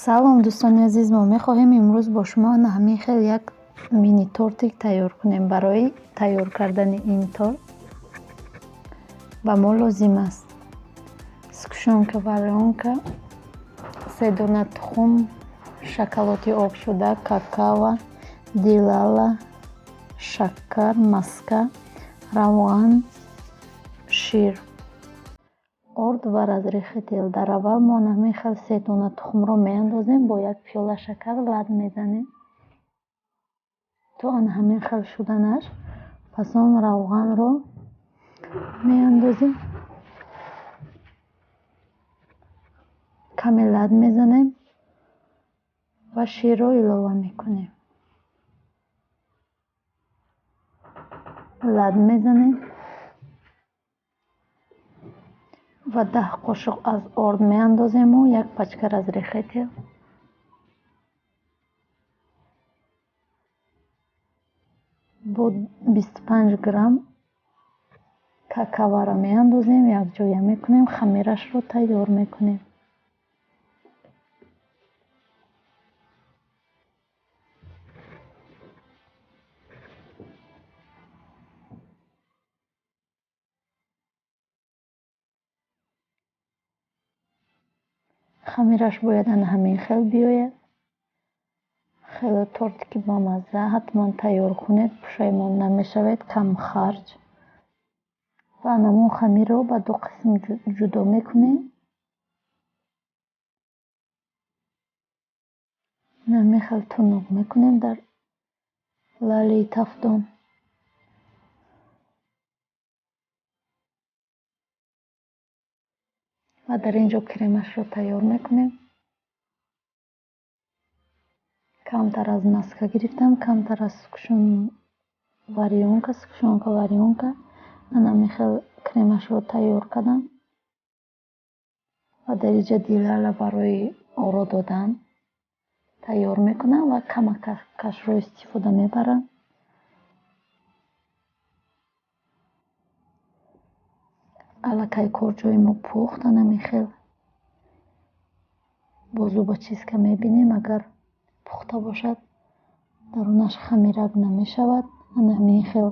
Салом, дӯстони азиз! Мо мехоҳем имрӯз бо шумо ана ҳамин хел як мини тортик тайёр кунем. Барои тайёр кардани ин торт ба мо лозим аст сгущёнка варёнка, се дона тухм, шоколади обшуда, какао, дилала, шакар, маска, равған, шир, орд ва разрыхлитель. Дар аввал мо ана ҳамин хел се дона тухмро меандозем, бо як пиёла шакар лат мезанем, то ана ҳамин хел шуданаш. Пас он равғанро меандозем, каме лат мезанем ва ширро илова мекунем. Лат мезанем ва 10 қошуқ аз орд меандозему як пачка разрыхлитель. Бо 25 грамм какаоро меандозем, якҷоя мекунем, хамирашро тайёр мекунем. Хамираш бояд ана ҳамин хел биёяд. Хеле тортики бамазза, ҳатман тайёр кунед, пушаймон намешавед, камхарҷ. Ва анамун хамирро ба ду қисм ҷудо мекунем. Ҳамин хел тунук мекунем дар лалии тафдон. Ва дар ин ҷо кремашро тайёр мекунем. Камтар аз маска гирифтам, камтар аз варёнка, сгущёнка варёнка. Ана ҳамин хел кремашро тайёр кардам. Ва дар инҷа дилала барои оро додан тайёр мекунам ва камакашро истифода мебарам. Аллакай корҷои мо пухт, ана ҳамин хел бо зубочистка мебинем, агар пухта бошад, дарунаш хамирак намешавад. Ана ҳамин хел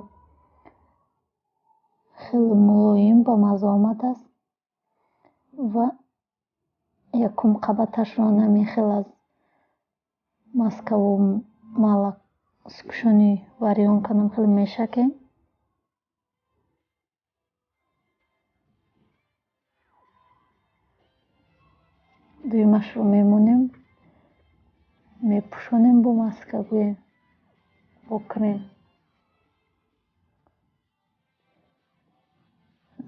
хеле мулоим ба мазза омадааст. Ва якум қабаташро ана ҳамин хел аз маскаву малак сгущёнки варёнка нам хеле мешакем. Дуюмашро мемонем, мепӯшонем бо маска, гӯем, бо крем.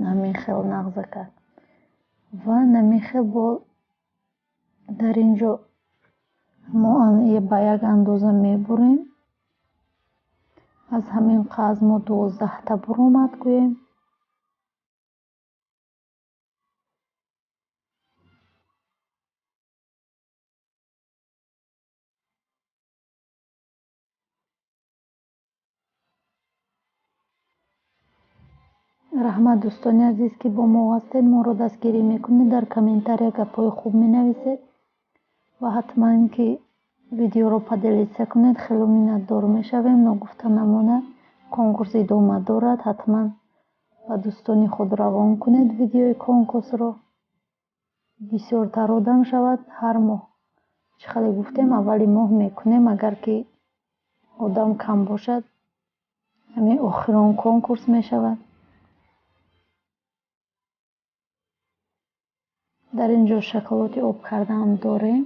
Ҳамин хел нағза кард. Ва ҳамин хел бо дар ин ҷо мо ба як андоза мебурем. Аз ҳамин қаз мо 12та буромад, гӯем. Раҳмат, дӯстони азиз, ки бо мо ҳастед, моро дастгирӣ мекунед, дар комментария гапҳои хуб менависед ва ҳатман ки видеоро поделиться кунед, хеле миннатдор мешавем. Ногуфта намонад, конкурс идома дорад, ҳатман ба дӯстони худ равон кунед видеои конкурсро. Бисёртар одам шавад ҳар моҳ. Чӣ хеле гуфтем, аввали моҳ мекунем, агар ки одам кам бошад, ҳамин охирон конкурс мешавад. Дар ин ҷо шоколади об кардаам дорем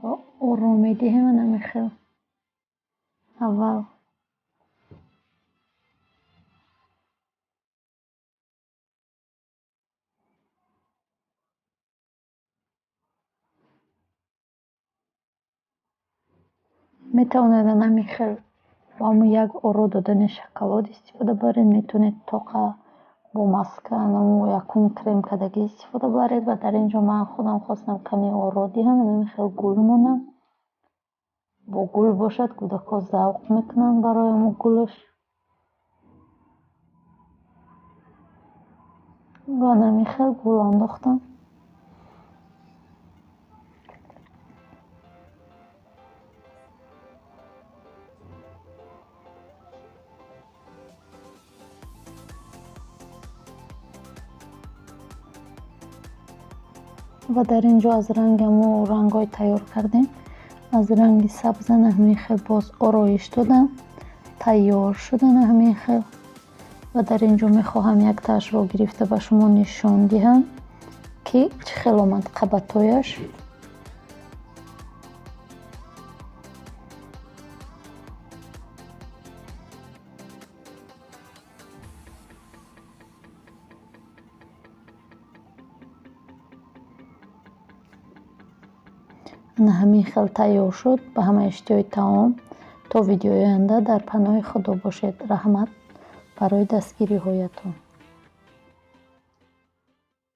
ва оро медиҳем ҳамин хел. Аввал метавонед ҳамин хел бо ҳамун як оро додани шоколад истифода баред, метавонед тоқа бо маска якум крем кардагӣ истифода баред. Ва дар ин ҷо ман худам хостам каме оро диҳам, ҳамин хел гул монам. Бо гул бошад, кӯдакҳо завқ мекунанд барои ҳамун гулаш. Ва ҳамин хел гул андохтам. Ва дар ин ҷо аз ранги ҳамо рангҳое тайёр кардем, аз ранги сабз ана ҳамин хел боз ороиш додам. Тайёр шуд ана ҳамин хел. Ва дар ин ҷо мехоҳам яктаашро гирифта ба шумо нишон диҳам, ки чӣ хел омад қабатҳояш. Ана ҳамин хел тайёр шуд. Ба ҳама иштиҳои таом. То видеои оянда дар паноҳи Худо бошед. Раҳмат барои дастгириҳоятон.